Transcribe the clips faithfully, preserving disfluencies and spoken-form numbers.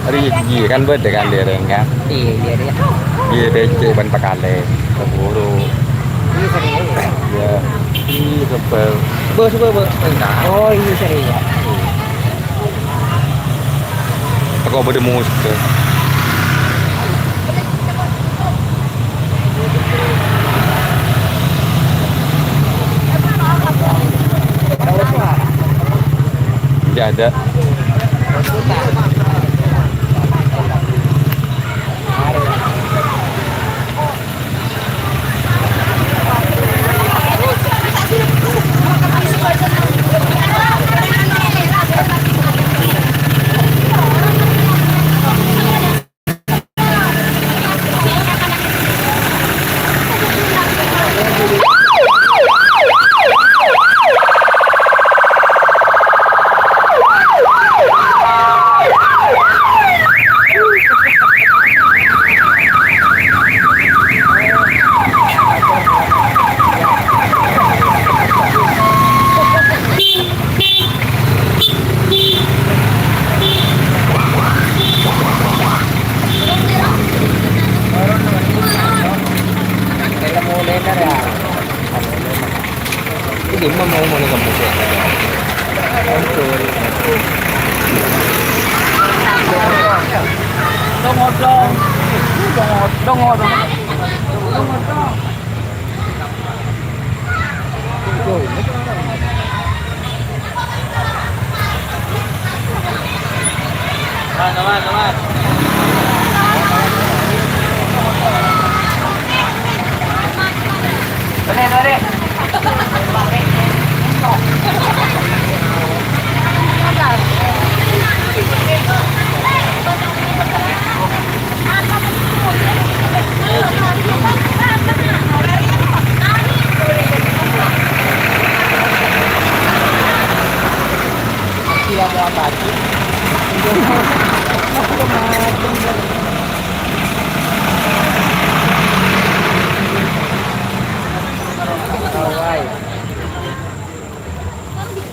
Ri, iyâ, kan bâdâ kan dèrèng, kan? Iyâ, iyâ, iyâ. Iyâ, dâcè' bân pakalè. Keburu. Iyâ, sering, iyâ. Iyâ. Iyâ, sebel. Bâ, sebel, bâ. Enggak. Oh, iyâ, sering, iyâ. Kok bâdâ mus-, Nggak ada.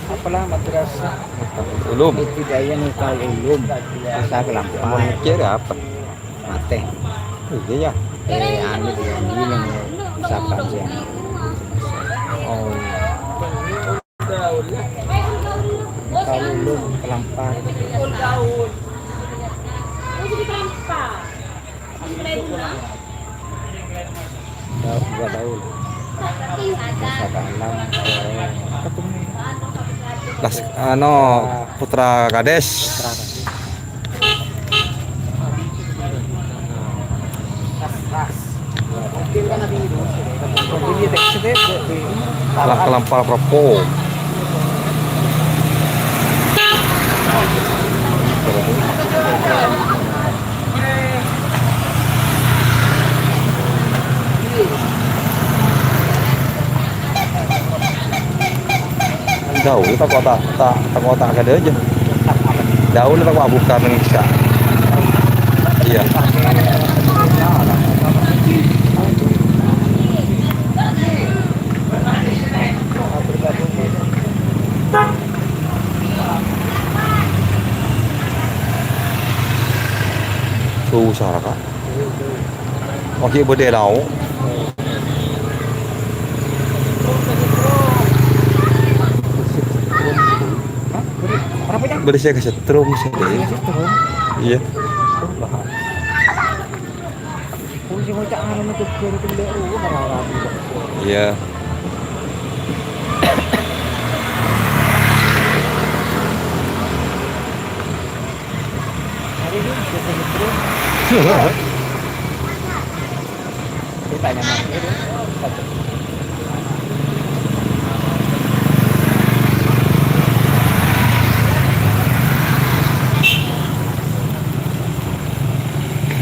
Apalah madrasah Ulum. Ibtidaiyah Nurul Ulum. Bisa kelampa. Mikir apa? Mate. Iya, ya. Eh, anu, dia ini yang usapan siya. Oh. Nurul Ulum, kelampa. Dua, dua tahun. Masa keenam, eh, apa tuh, Mas? Las-, ano, Putra Kades. Putra Kades. Ras, ras. Lah, kelampa Prapo. Daun tako' ta', ta', tako' ta' kadhâjâ. Daun tako' abukar neng sè. Iyâ. Susah, Kak. Oke, bâdâ lao'. Bâdâ sè kasetrum sih. Iyâ. Iyâ.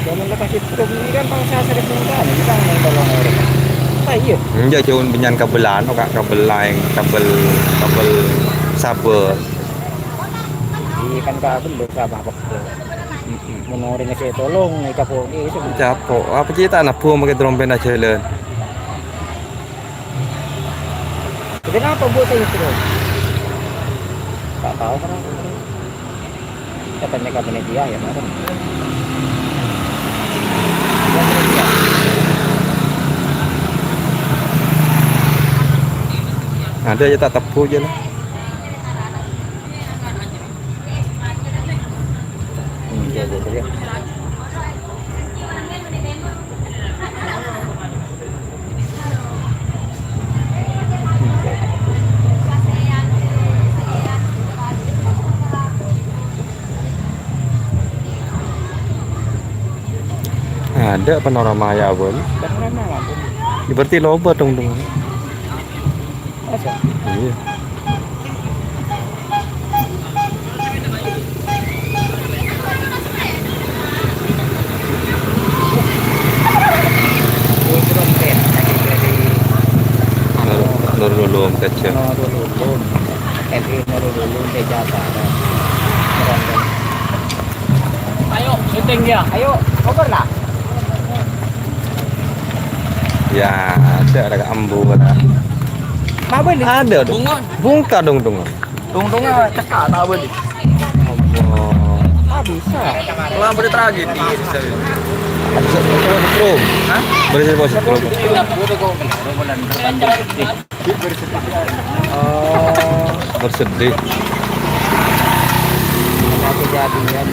Jaman la kasih truk ini kan bangsa seribu kali, kita main tolong orang. Ah, iya. Enjâ', cuma bânnya'an kabel anu, Kak, kabel laèn, kabel, kabel saber. Iya kan kabel lho, sabar. Mon orèng sè tolong, ècapo'è, sè. Capo'. Apa cèta'na bu makè trompèna jhâlân? Kenapa buat saya itu? Tak tahu kenapa. Katanya ka panitia, ya, kemarin. Ada aja tak tebu aja lah. Hmm, iya, iya, iya. Ada panorama ya, Bun. Panorama apa? Ya, berarti loba dong, dong. Masa? Iya. Nurul Ulum kecil. Nurul Ulum. N I Nurul Ulum, Desa Barat. Ayo, syuting ya. Ayo, cover lah. Ya, ada, ada Kak Ambu, ada. Apa ini? Ada, dong. Bunga. Bungka dong, dong. Tungtung aja, Kak, tak boleh. Allah. Ah, bisa. Lampu di tragedi, bisa. Bisa, bisa, bisa, Bro. Hah? Boleh, boleh, boleh, boleh. Iya, betul kok. Oh. Bersedih. Ada kejadian.